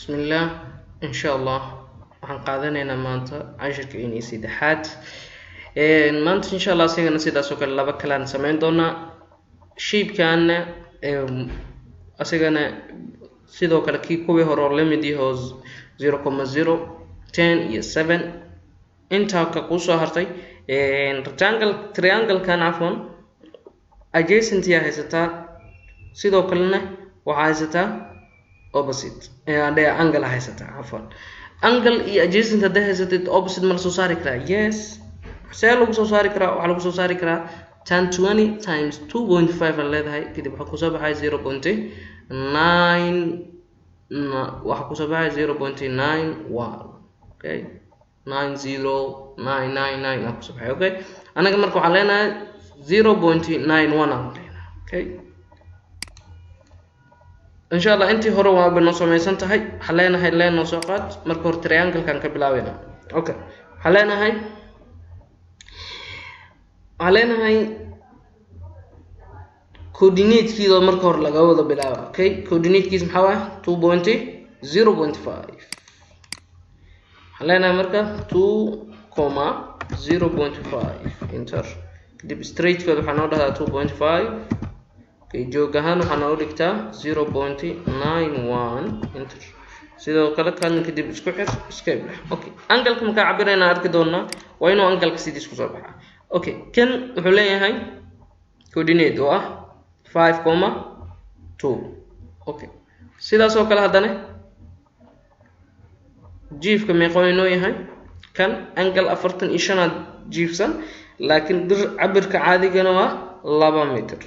Bismillaah, insha Allah waxaan qaadanaynaa maanta cashirka inii saddexaad. Maanta insha Allah isagana sidaas oo kale laba kalaan sameyn doonaa. Shapekanna asagana sidoo kale kii kuwii hore oo lamid yaho 0,0 10 iyo 7 intaa ka kusoo hartay. Rectangle, triangle-kan cafwan, adjacent yaa haysataa, sidoo kalena waxaa haysataa opposite angle haysataa, cafwan, angle iyo adjacent. Hadday haysatid opposite, ma la soo saari karaa? Yes. See lagu soo saari karaa? Waxaa lagu soo saari karaa tan 20 times 2.5 aa leedahay, kadib waxaa kusoo baxay 0.9, waxaa kusoo baxay 0.91. Okay, 90999 aa kusoo baxay. Okay, anaga marka waxaan leenahay 0.91 aan leenahay. Okay, insha Allah intii hore waaba noo samaysan tahay. Waxaan leenahay line noo soo qaad. Marka hore triangle-kan ka bilaabeyna. Okay, waxaan leenahay coordinatekiida marka hore laga wada bilaaba. Okay, coordinatekiis maxaa waay? 2.0.5. Waxaan leenahay marka 2,0.5, enter. Kadib straightkood waxaa noo dhahdaa 2.5. Okay, joog ahaan waxaa noogu dhigtaa 0.91, enter. Sidoo kale kan kadib isku xir, escape leh. Okay, angle-ka markaa cabirayna arki doonaa, waa inuu angle-ka sidiis kusoo baxaa. Okay, kan wuxuu leeyahay coordinate oo ah 5,2. Okay, sidaas oo kale haddana jiifka meeqoo inoo yahay? Kan angle 45aad jiifsan, laakiin dir cabirka caadigana waa 2 mitir.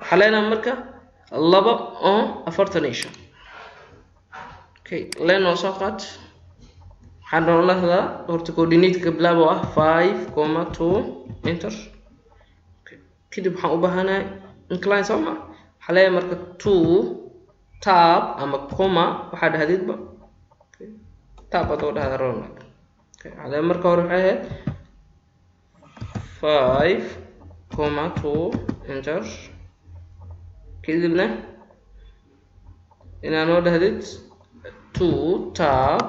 Waxaa leenahay marka laba oo 45. Okay, line oo soo qaad. Waxaan noola hadlaa horta coordinate-ka bilaab oo ah 5,2, enter. Kadib waxaan u baahanahay incline, soo ma? Waxaa leeyahay marka two tab ama comma, waxaa dhahdidba tab adoo dhahda ron. Waxaa leeyahay marka hore waxay ahayd 5,2, enter. Kadibna inaa noo dhahdid two tab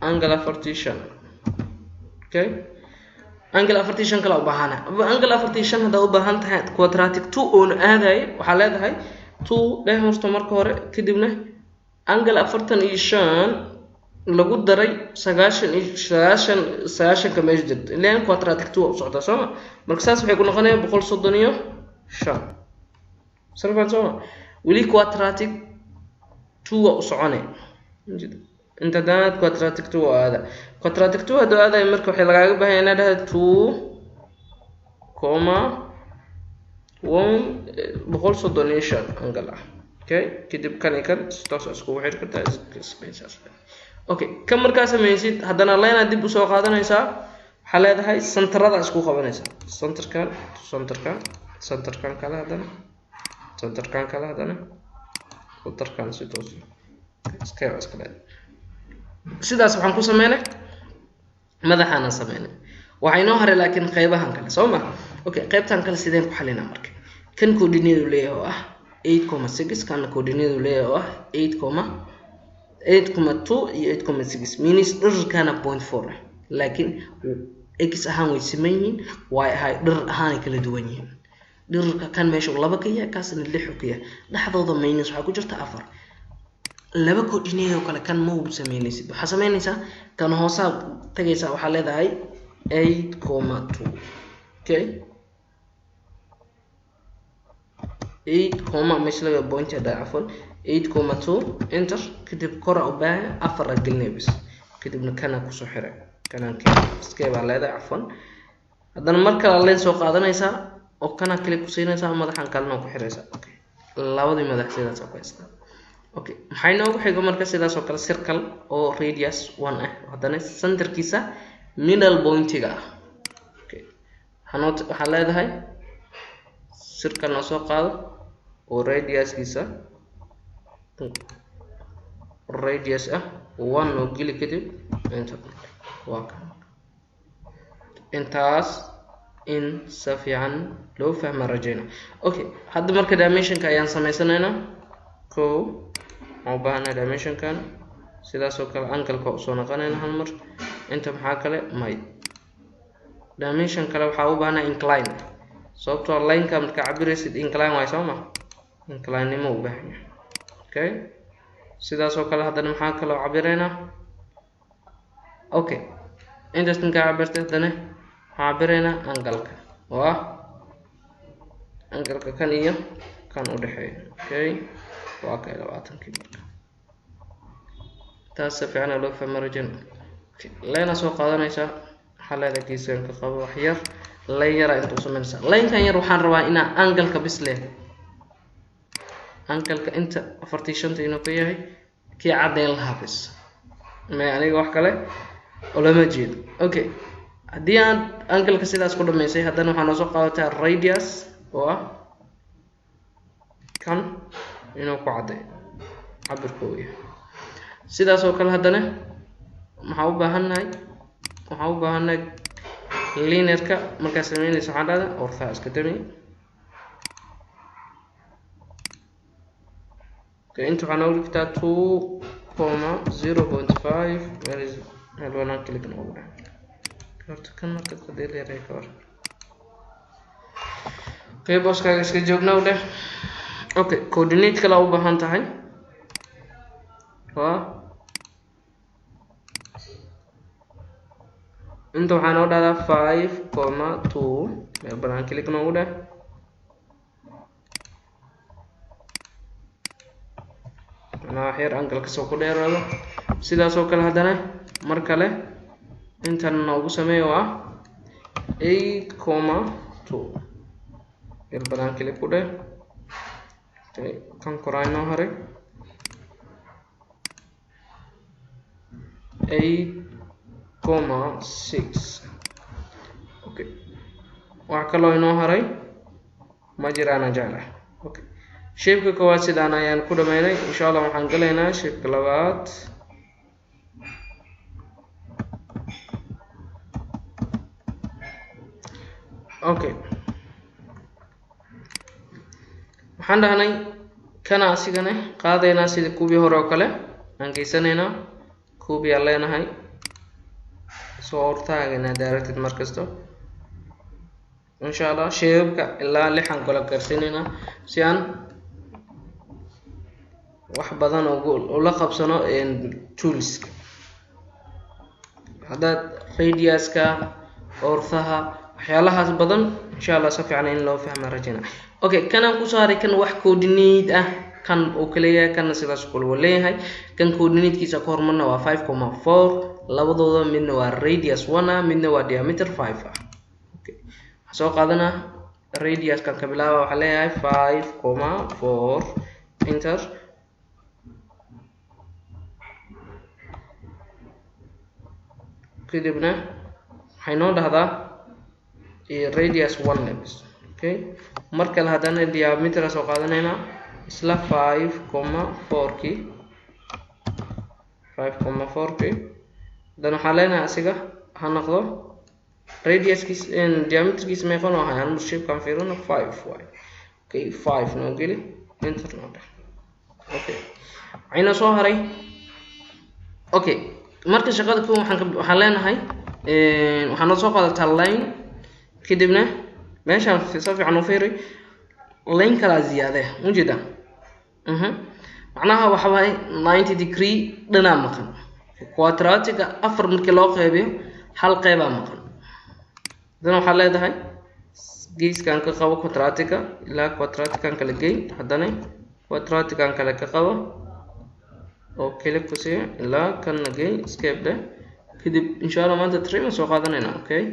angle 45. Okay, angle 45 kale u baahana. Angle 45 haddaa u baahan tahay, quadratic two oona aadayo, waxaa leedahay two dheh horta marka hore, kadibna angle 45 lagu daray 90 iyo 90, 90-ka meesha jirto, ilan quadratic two u socdaa, soo ma? Marka saas waxay ku noqonayaan 135 sarfan, soo ma? Weli quadratic two waa u soconay inta danaad quadratic two waa aada. Quadratic two hadduu aadayo, marka waxay lagaaga baahan inaad dhahda 2,1 135 angle ah. Okay, kadib kan iyo kan si toos iskugu xiri kartaa. Okay, kan markaa samaysid, haddana line dib usoo qaadanaysaa. Waxaa leedahay centerada isku qabanaysaa, centerkan, centerkan, centerkan kale, haddana centerkan kale, haddana centerkan, si toos iska iska leedahay. Sidaas waxaan ku sameynay madaxaana sameynay. Waxaa inoo haray laakiin qeybahan kale, soo ma? Okay, qeybtan kale sideen ku xalinaa? Marka kan coordinate leeyahay oo ah 8,6, kana coordinate leeyahay oo ah 8,8,2 iyo 8,6, means dhererkana 0.4 ah, laakiin x ahaan way siman yihiin, y ahay dherer ahaanay kala duwan yihiin. Dhererka kan meesha uu laba ka yahay, kaasna lix ka yahay, dhexdooda minus waxaa ku jirta afar. Laba coordinate oo kale kan ma sameynaysid. Waxaa sameynaysaa kan hoosaa tagaysaa, waxaa leedahay 8,2. Okay, eight comma meesha laga point hadda, cafwan, 8,2, enter. Kadib kora u baahan afar a gelinay bis, kadibna kana kusoo xiray, kanaan iskee baa leedahay, cafwan. Haddana mar kale line soo qaadanaysaa oo kana kale ku siinaysaa, madaxan kalena ku xiraysaa. Okay, labadii madax sidaas ku haystaa. Okay, maxay noogu xigo marka? Sidaas oo kale circle oo radius one ah, haddana centerkiisa middle pointiga ah. Okay, waxaa waxaa leedahay circle noo soo qaado oo radiuskiisa radius ah one oo geli, kadib enter. Waa kan intaas in si fiican loo fahma rajayna. Okay, hadda marka dimensionka ayaan sameysanaynaa. Ko waxaan u baahanaa dimensionkan. Sidaas oo kale angle-ka usoo noqonayna hal mar. Inta maxaa kale may dimension kale waxaa u baahnaa incline, sababtoo line-ka markaa cabiraysid incline waay soo ma, incline-nimo u baahan yahay. Okay, sidaas oo kale haddana maxaa kaloo cabiraynaa? Okay, intaas ninkaa cabirtay, haddana waxaa cabiraynaa angle-ka oo ah angle-ka kan iyo kan u dhexeeya. Okay, waa kay 20kii. Marka taas si fiican loo fahmo rajan. Line soo qaadanaysaa, waxaa leedahay geeskan ka qabo wax yar, line yara inta u samaynaysaa. Line-kan yar waxaan rabaa inaa angle-ka bis leh, angle-ka inta afartii shanta inuu ka yahay kii caddayn lahaa bis, may aniga wax kale olama jeedo. Okay, haddii aan angle-ka sidaas ku dhamaysay, haddana waxaa noo soo qaadataa radius oo ah kan inuu ku caddeeyo cabirka uu yahay. Sidaas oo kale haddana maxaa u baahannahay? Waxaan u baahannahay linearka. Markaa sameynaysa waxaa dhahda orthaa iska dami. Okay, inta waxaa noogu dhigtaa 2,0.5. Meel banaan click noogu dheh horta kan. Marka hadii la yareeyo ka war. Okay, booskaaga iska joogna u dheh. Okay, coordinate kale u baahan tahay waa inta waxaa noo dhahdaa 5,2. Meel banaan click noogu dheh, macnaha wax yar angle kasoo ku dheeraado. Sidaas oo kale haddana mar kale intan noogu sameeyo oo ah 8,2. Meel banaan click ku dheh. Kan koraa inoo haray 8,6. Okay, wax kaloo inoo haray ma jiraana jeclah. Okay, shape-ka koowaad sidaan ayaan ku dhameynay. Insha Allah waxaan galaynaa shape-ka labaad. Okay, waxaan dhahnay kana asigana qaadaynaa sida kuwii hore oo kale aan geysanaynaa, kuwii aan leenahay soo hortaagaynaa directed mar kasto. Insha Allah shape-ka ilaa lixan kala gaarsiinaynaa si aan wax badan ugu ula qabsano toolska, haddaad radiuska, orthaha, waxyaalahaas badan insha Allah si fiican in loo fahma rajayna. Okay, kanaan kusoo haray kan wax coordinate ah kan uu kaleeyahay, kanna sidaas kale uu leeyahay. Kan coordinatekiisa ka hormarna waa 5,4. Labadooda midna waa radius 1 ah, midna waa diameter 5 ah. Okay, waxaan soo qaadanaa radius kan ka bilaaba, waxaa leeyahay 5,4, enter. Kadibna waxay noo dhahdaa radius 1 lebs. Okay, mar kale haddana diameter soo qaadanaynaa, isla 5,4 kii, 5,4 kii. Haddana waxaa leenahay asiga ha noqdo radiuskiis, diameterkiis meeqa noo ahay? Aan shape-kan fiirino, 5 waay. Okay, 5 noo geli, enter noo dheh. Okay, waxayna soo haray. Okay, marka shaqada kow waxaan leenahay waxaa noo soo qaadataa line, kadibna meeshaan si fiican u fiiri, line kalaa ziyaade ujeeda. Macnaha waxa waaye 90 degree dhanaa maqan. Quadratiga afar markii loo qeybiyo hal qeybaa maqan. Haddana waxaad leedahay geeskan ka qabo quadratiga ilaa quadratigan kala gey, haddana quadratigan kale ka qabo oo kale ku siiya ilaa kanna gey, escape dheh. Kadib insha Allah maanta trim soo qaadanayna. Okay,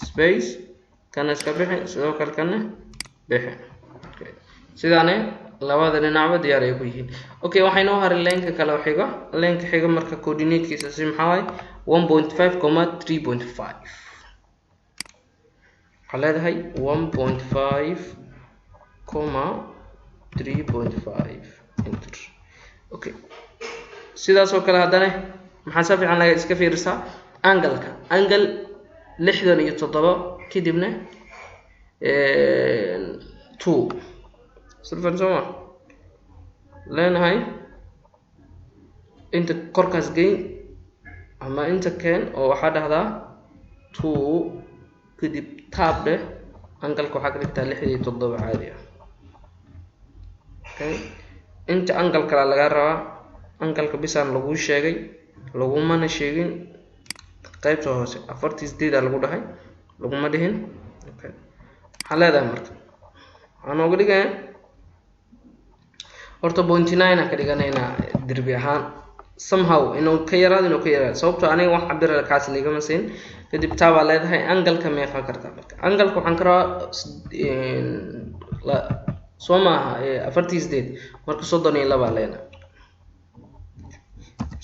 space kana iska bixi, sidoo kale kana bixi. Okay, sidaane labada dhinacba diyaar ay ku yihiin. Okay, waxay noo haray line-ka kale oo xiga. Line-ka xiga marka coordinatekiisa si maxaa waaye? 1.5,3.5. Waxaa leedahay 1.5,3.5, enter. Okay, sidaas oo kale haddana maxaa si fiican laga iska fiirisaa angle-ka, angle 67, kadibna 2 silfan soo ma leenahay. Inta korkaas geyn ama inta keen oo waxaa dhahdaa 2, kadib tab dheh, angalka waxaa ka dhigtaa 67 caadi ah. Okay, inta angal kale laga rabaa, angalka bisaan lagu sheegay, lagumana sheegin qaybta hoose 48 lagu dhahay, laguma dhihin. Okay, waxaa leedahay marka waxaan ooga dhigayaa horta 0.9 aan ka dhiganaynaa derbi ahaan, somehow inuu ka yaraado, inuu ka yaraado, sababtoo aniga wax cabira kaas ligama siin. Kadib taa baa leedahay angalka meeqa kartaa. Marka angalka waxaan ka rabaa soo maaha 48, marka 32 leenahay,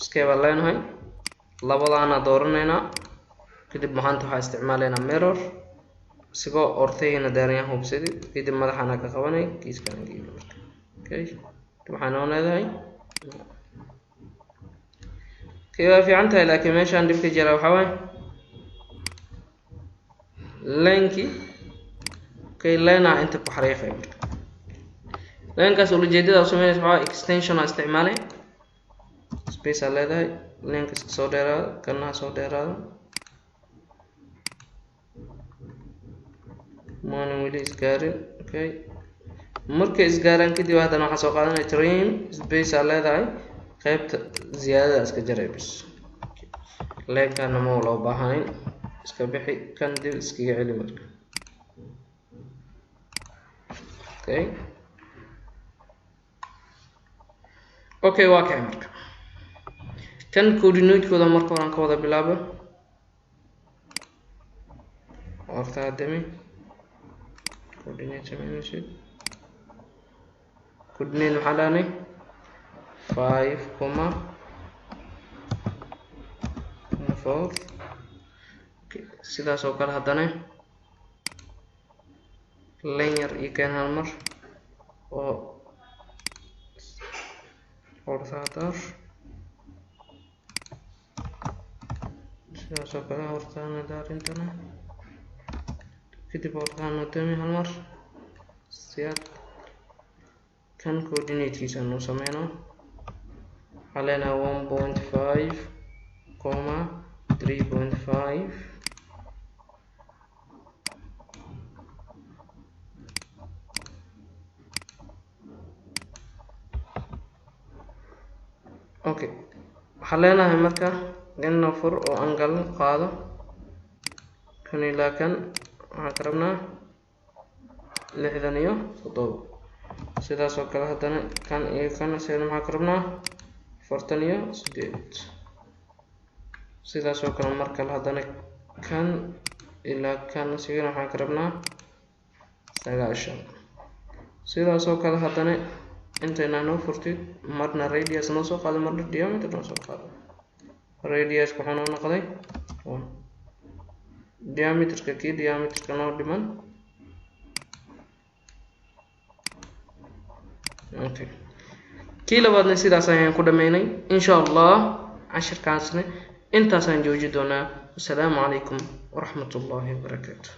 iskee baa leenahay, labadaana dooranaynaa. Kadib maanta waxaa isticmaalaynaa mirror isigoo ortayna daaran hubsadi, kadib madaxana ka qabanay kiiskana geeyo. Marka okay, waxaan noo leedahay okay, waa fiican tahay, laakiin meeshaan dhibka jira waxaa waaye leenkii. Okay, leenaa inta ku xariiqay. Marka leenkaas ulajeedada u sameynaysa waxaa waaye extension aa isticmaalay, space aa leedahay, leenkaas soo dheeraado, kana ha soo dheeraado, maanan weli isgaarin. Okay, markay isgaaraan kadib haddana waxaa soo qaadanaya trim, space aa leedahay, qaybta ziyaadada iska jaray bis, leenkana ma loo baahanayn, iska bixi, kan dib iskaga celi marka. Okay, okay, waa kacay marka kan coordinate-kooda marka horaan ka wada bilaabo. Horta haddami coordinate sameynaysid, coordinate maxaa dhahnay 5,4. Okay, sidaas oo kale haddana len yar iyo keen hal mar oo orthaadar, sidaas oo kale hortaana daarintana, kadib hortaana dami hal mar siyaad kan coordinate-kiisa noo sameyno. Waxaa leenahay 1.5, 3.5. Okay, waxaa leenahay marka ganna fur oo angal qaado kan ilaa kan, waxaan ka rabnaa 67. Sidaas oo kale haddana kan iyo kan isagana maxaa ka rabnaa 48. Sidaas oo kale mar kale haddana kan ilaa kan isagana waxaan ka rabnaa 90. Sidaas oo kale haddana intaynaa noo furtid, marna radius noo soo qaado, marna diameter noo soo qaado. Radius wuxuu noo noqday 1, diameterka kii diameterka noo dhiman. Okay, kii labaadna sidaas ayaan ku dhameynay. Insha Allah cashirkaasna intaasaan jooji doonaa. Wasalaamu calaykum waraxmatullaahi wabarakaatu.